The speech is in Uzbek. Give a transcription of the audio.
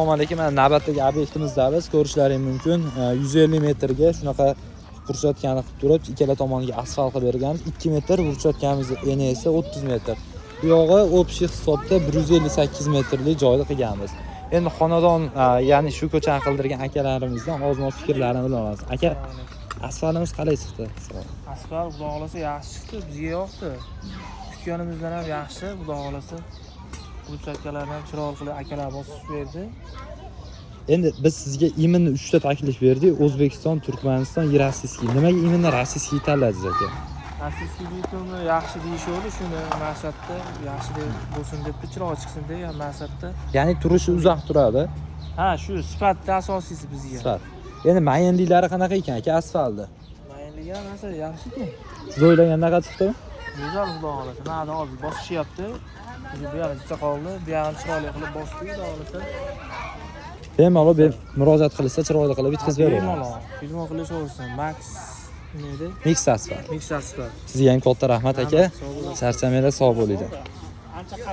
Assalomu alaykum. Mana navbatdagi obyektimizdamiz. Ko'rishlaring mumkin. 150 metrga shunaqa брусчатка ni qilib turib, ikkala tomoniga asfalt qilib berganmiz. 2 metr брусчатка miz eni esa 30 metr. Bu yog'i общий hisobda 158 metrlik joyda qilganmiz. Endi xonadon, ya'ni shu ko'chani qildirgan akalarimizdan ozmoz fikrlarini bilib olamiz. Aka, asfaltimiz qalay chiqdi? Asfalt, xudo xohlasa, yaxshi chiqdi, bizga yoqdi. Kutganimizdan ham yaxshi, xudo xohlasa. Брусчатка larni ham chiroyli qilib akalar bosib berdi. Endi biz sizga именно 3 ta taklif berdik. O'zbekiston, Turkmaniston, российский. Nimaga именно российский tanladingiz, aka? Российский bitumi yaxshi deyishovdi, shuni maqsadda yaxshi deb bo'lsin deb, chiroyli chiqsin degan maqsadda. Ya'ni turishi uzoq turadi. Ha, shu sifatda asosiysi bizga. Sifat. Endi mayinliklari qanaqa ekan, aka, asfaltni? Mayinligi ham narsa yaxshi ekan. Siz o'ylagandaqa chiqdimi? Go'zal, xudo xohlasa. Mana hozir bosishyapti. Bu yog'i bitta qoldi, bu yog'ini chiroyli qilib bosdik, xudo xohlasa. Bemalol murojaat qilsa, chiroyli qilib bitkazib beramiz. Bemalol. Telefon qilishaversin. Max nima edi? Mix asfalt. Mix asfalt. Sizga ham katta rahmat, aka. Sog' bo'ling. Charchamanglar, sog' bo'linglar. Ancha.